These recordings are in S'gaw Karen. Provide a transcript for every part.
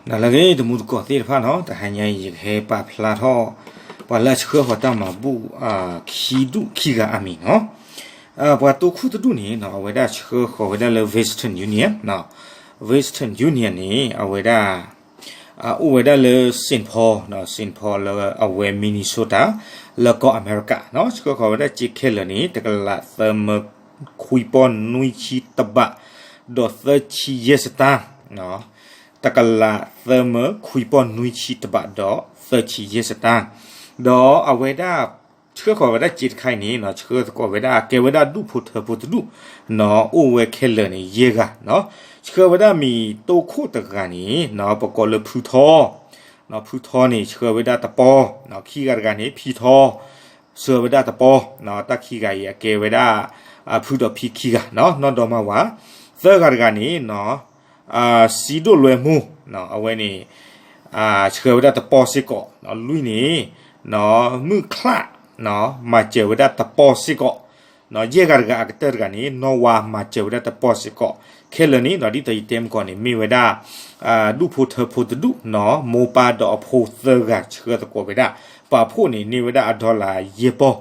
ဒီးလၢအဂ့ၤ တံၤသကိးသ့ၣ်တဖၣ်နီၤ, တဟါညါအံၤ ယကဟဲပာ်ဖျါထီၣ် ပှၤလၢအဆှၢဃီၤတၢ်မၤဘူၣ် ခံဒူၣ်ခံဂၤအမံၤနီၤ. ပှၤတိခိၣ်တဒူၣ်န့ၣ်နီၤ အဝဲဒၣ်ဆှၢဃီၤဝဲဒၣ်လၢ Western Union, Western Union န့ၣ် အဝဲဒၣ် အိၣ်ဝဲဒၣ်လၢ Saint Paul, Saint Paul လၢအဝဲ Minnesota လၢကီၢ်အမဲရကၤနီၤ, ဆှၢဃီၤဝဲဒၣ်စ့ခဲလၢာ်န့ၣ် တကလးသၢမၢခွံပီၢ်နွံဆံတဘး ဒီးသၢဆံယဲၢ်စတၢၢ်, တကလးသၢမၢခွံပီၢ်နွံဆံတဘးဒီးသၢဆံယဲၢ်စတၢၢ်, ဒီးအဝဲဒၣ် ဆှၢဃီၤဝဲဒၣ်စ့တခါအံၤန့ၣ်နီၤ ဆှၢသကိးဝဲဒၣ် ကဲဝဲဒၣ်ဒူၣ်ဖိထၢဖိတဒူၣ်နီၤ, အိၣ်ဝဲခဲလၢာ်န့ၣ် ယဲၢ်ဂၤနီၤ, ဆှၢဝဲဒၣ်မံၤတိခိၣ်တဂၤန့ၣ်နီၤ ပကိးလၢဖုထီ, ဖုထီန့ၣ် ဆှၢဝဲဒၣ်တပီၢ်, ခံဂၤတဂၤန့ၣ် ဖံထီ ဆှၢဝဲဒၣ်တပီၢ်, တၢ်ခံဂၤအံၤအကဲဝဲဒၣ် ဖုဒီးဖံခံဂၤနီၤ, နီၢ်ဒီမါဝၤ, သၢဂၤတဂၤန့ၣ်နီၤ စံဒိၣ်လွဲမိၢ်, အဝဲန့ၣ် ဆှၢဝဲဒၣ်တပီၢ်စ့ၢ်ကီး, လွံၢ်န့ၣ် မုၢ်ချၣ် မၤစၢၤဝဲဒၣ်တပီၢ်စ့ၢ်ကီး, ယဲၢ်ဂၤတဂၤအကတၢၢ်တဂၤန့ၣ် နီၢ်ဝါမၤစၢၤဝဲဒၣ်တပီၢ်စ့ၢ်ကီး, ခဲလၢာ်န့ၣ်နီၤ ဒ်သိးယတဲမုၢ်ကီၢ်န့ၣ် မ့ၢ်ဝဲဒၣ် ဒူၣ်ဖိထၢဖိတဒူၣ်နီၤ, မိၢ်ပၢ်ဒီးအဖိသၢဂၤဆှၢသကိးဝဲဒၣ်, ပာ်ဖှိၣ်န့ၣ် န့ၢ်ဝဲဒၣ်အ dollar ယဲၢ်ပီၢ်,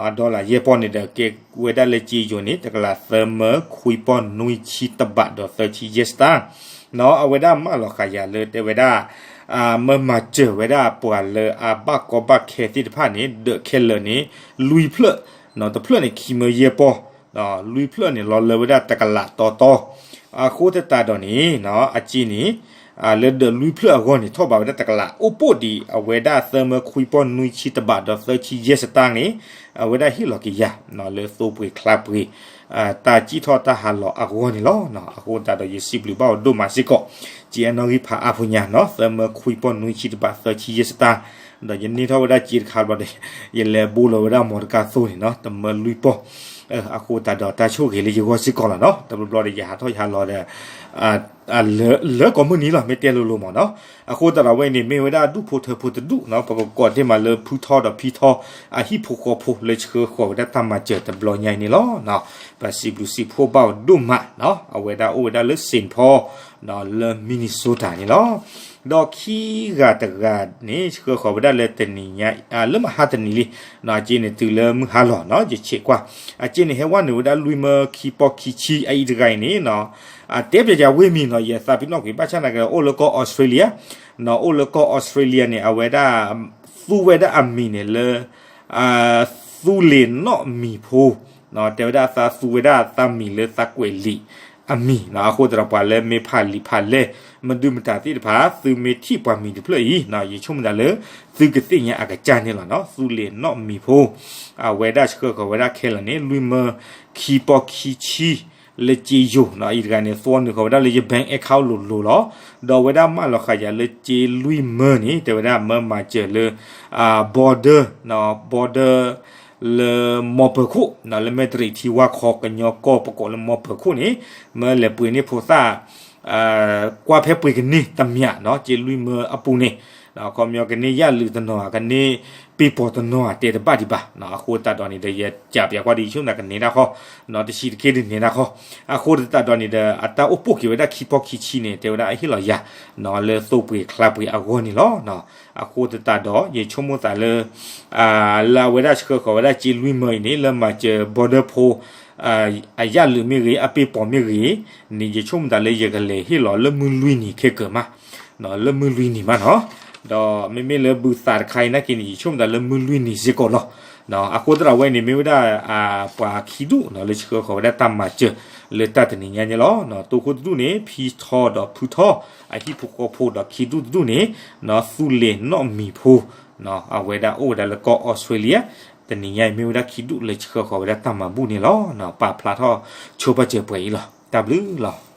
အ dollar ယဲၢ်ပီၢ်န့ၣ်ဒီး ကဲဝဲဒၣ်လၢစ့ယိၤန့ၣ် တကလးသၢမၢခွံပီၢ်နွံဆံတဘးဒီးသၢဆံယဲၢ်စတၢၢ်, အဝဲဒၣ်မၢလီၤဃာ်ယၤလၢတဲဝဲဒၣ် မၢမၤစၢၤဝဲဒၣ်ပှၤလၢအဘၣ်ကီဘၣ်ခဲသ့ၣ်တဖၣ်န့ၣ် ဒၢးခဲလၢာ်န့ၣ် လွံၢ်ဖျၢၣ်, တဖျၢၣ်န့ၣ်ခံမၢယဲၢ်ပီၢ်, လွံၢ်ဖျၢၣ်န့ၣ် လီၤလၢဝဲဒၣ်တကလးတီတီ, အဃိသတးဒီးန့ၣ် အစ့န့ၣ် လၢဒၢးလွံၢ်ဖျၢၣ်အဂီၢ်န့ၣ် ထီၣ်ဘးဝဲဒၣ်တကလး အိၣ်ပိၢ်ဒံးအဝဲဒၣ်သၢမၢခွံပီၢ်နွံဆံတဘးဒီးသၢဆံယဲၢ်စတၢၢ်န့ၣ် အဝဲဒၣ်ဟ့ၣ်လီၤက့ၤယၤ လၢသိပှ့ၤချါပှ့ၤ တၢ်စံၣ်ထီၣ်တၢ်ဟးလီၤအဂီၢ်န့ၣ်လီၤ. အဃိသတးဒီးယစံးဘျုးဘၣ်အီၤဒိၣ်မးစ့ၢ်ကီး, စ့အနီၣ်ဂံၢ်ဖးအါဖိညါနီၤ သၢမၢခွံပီၢ်နွံဆံတဘးသၢဆံယဲၢ်စတၢၢ်, ဒီးယန့ၢ်ထီၣ်ဝဲဒၣ်စ့တခါဘျီဒီး ယလဲၤဘိလီၤဝဲဒၣ်မီတကါသိန့ၣ်နီၤ တမၢလွံၢ်ပီၢ်, အဃိသတးဒီးတၢ်ဆိၣ်ဂ့ၤလၢယဂီၢ်စ့ၢ်ကီးလီၤနီၤ တဘျီဘျီဒီးယဟးထီၣ်ယဟးလီၤဒီး လၢကိးမုၢ်နံၤလီၤ မ့ၢ်တဲလိၤလိၤမးနီၤ, အဃိသတးဒီးအဝဲအံၤန့ၣ် မ့ၢ်ဝဲဒၣ်ဒူၣ်ဖိထၢဖိတဒူၣ်နီၤ ပကကိးတ့ၢ်မးလၢဖုထီဒီးဖံထီ အဟံၣ်ဖိဃီဖိလၢဆှၢဃီၤဝဲဒၣ်တၢ်မၤစၢၤတဘျီညါအံၤန့ၣ်လီၤ. ပစံးဘျုးစံးဖှိၣ်ဘၣ်အီၤဒိၣ်မးနီၤ အဝဲဒၣ်အိၣ်ဝဲဒၣ်လၢ Saint Paul နီၤ လၢ Minnesota န့ၣ်လီၤ. ဒီးခံဂၤတဂၤန့ၣ် ဆှၢဃီၤဝဲဒၣ်လၢတနံၤညါ လၢမဟါတနံၤလံနီၤ အစ့န့ၣ်တုၤလၢမုၢ်ဟါလီၤနီၤ ယဆဲးကွၢ် အစ့န့ၣ် ဟဲဝဲနုာ်ဝဲဒၣ်လွံၢ်မၢခံပီၢ်ခံဆံ အအံၤတဂၤအံၤန့ၣ်နီၤ တဲပျးယၤဝ့ၢ်မံၤနီၤ ယသးပ့ၤနီၣ်ကွံာ် ဘၣ်ဆၣ်သနာ်က့ဒီး အိၣ်လၢကီၢ်အီစထြ့လယါနီၤ အိၣ်လၢကီၢ်အီစထြ့လယါန့ၣ် အဝဲဒၣ် သူဝဲဒၣ်အမံၤန့ၣ်လၢ သူလ့ၤနီၣ်မံၤဖိ, တဲဝဲဒၣ်သးသူဝဲဒၣ်သးမံၤလၢသးကွဲးလံာ်အမံၤနီၤ အဃိသတးဒီးပှၤလၢမ့ၢ်ဖးလံာ်ဖးလဲၢ် မဒုမတၤသ့ၣ်တဖၣ် သုမ့ၢ်ထံၣ်ပှၤမံၤတဖျၢၣ်အံၤနီၤ ယဆိကမိၣ်သးလၢ သုကသ့ၣ်ညါအကစၢ်န့ၣ်လီၤနီၤ သူလ့ၤနီၣ်မံၤဖိ အဝဲဒၣ်ဆှၢဃီၤဝဲဒၣ်ခဲလၢာ်န့ၣ် လွံၢ်မၢခံပီၢ်ခံဆံ လၢစ့ယိၤနီၤ အအံၤတဂၤန့ၣ် သူအီၤနုာ်ဃီၤဝဲဒၣ်လၢယ bank account လိၤလိၤလီၤ. ဒီးအဝဲဒၣ်မၢလီၤဃာ်ယၤလၢစ့လွံၢ်မၢန့ၣ် တဲဝဲဒၣ်မၢမၤစၢၤလၢ border နီၤ border လၢမီပၢၤခိၣ်နီၤ လၢမဲၢ်တရံးထံဝါခီကညီကီၢ်ပကိးလၢမီပၢၤခိၣ်န့ၣ် မၢလဲၤပှ့ၤန့ၢ်ဖိသၣ် ကွၢ်ဖဲပှ့ၤကန့ၢ်တမံၤနီၤ စ့လွံၢ်မၢအပူၤန့ၣ် ခီပညီကန့ၢ်ယၣ်လုးတနီၤ ကန့ၢ်ပ့ၤပီၤတနီၤ တဲတဘၣ်ဒံးဘၣ်နီၤ အဃိသတးဒီးန့ၣ်ဒီး ယကးပျးကွၢ်ဒီး ယဆိကမိၣ်သးကန့ၢ်တၢ်ဃီ တဆံးတက့ၢ်ဒုးန့ၢ်တၢ်ဃီ အဃိသတးဒီးန့ၣ်ဒီး အတၢ်အိၣ်ပိၢ်က့ၤဝဲဒၣ်ခံပီၢ်ခံဆံန့ၣ် တဲဝဲဒၣ်အဟ့ၣ်လီၤယၤနီၤ လၢသိပှ့ၤချါပှ့ၤအဂီၢ်န့ၣ်လီၤ. အဃိသတးဒီး ယဆိကမိၣ်သးလၢ လၢအဝဲဒၣ်ဆှၢဃီၤဝဲဒၣ်စ့လွံၢ်မၢအံၤန့ၣ် လၢမၤစၢၤ border ဖိ အယၣ်လုးမ့ၢ်ဂ့ၤ အပ့ၤပီၤမ့ၢ်ဂ့ၤန့ၣ် ယဆိကမိၣ်သးလၢယကလဲၤဟ့ၣ်လီၤလၢမုၢ်လွံၢ်နံၤခဲကၢၤမး လၢမုၢ်လွံၢ်နံၤမးနီၤ ဒီးမ့မ့ၢ်လၢဘုသးတခါအံၤနာ်က့န့ၣ် ယဆိကမိၣ်သးလၢမုၢ်လွံၢ်နံၤစ့ၢ်ကီးလီၤ. အဃိသတးဒီးအဝဲန့ၣ် မ့ၢ်ဝဲဒၣ် ပှၤခံဒူၣ်နီၤ လၢဆှၢဃီၤဝဲဒၣ်တၢ်မၤစၢၤ လၢတၢ်တနံၤညါန့ၣ်လီၤ. တိခိၣ်တဒူၣ်န့ၣ် ဖံထီဒီးဖုထီ အဟံၣ်ဖိဃီဖိဒီးခံဒူၣ်တဒူၣ်န့ၣ် သူလ့ၤနီၣ်မံၤဖိ အဝဲဒၣ်အိၣ်ဝဲဒၣ်လၢကီၢ်အီစထြ့လယါ တနံၤညါအံၤမ့ၢ်ဝဲဒၣ်ခံဒူၣ်လၢဆှၢဃီၤဝဲဒၣ်တၢ်မၤဘူၣ်န့ၣ်လီၤ. ပာ်ဖျါထီၣ်ဆိပာ်စၢၤပှဲၤအံၤလီၤ. တၢ်ဘျုးလီၤ.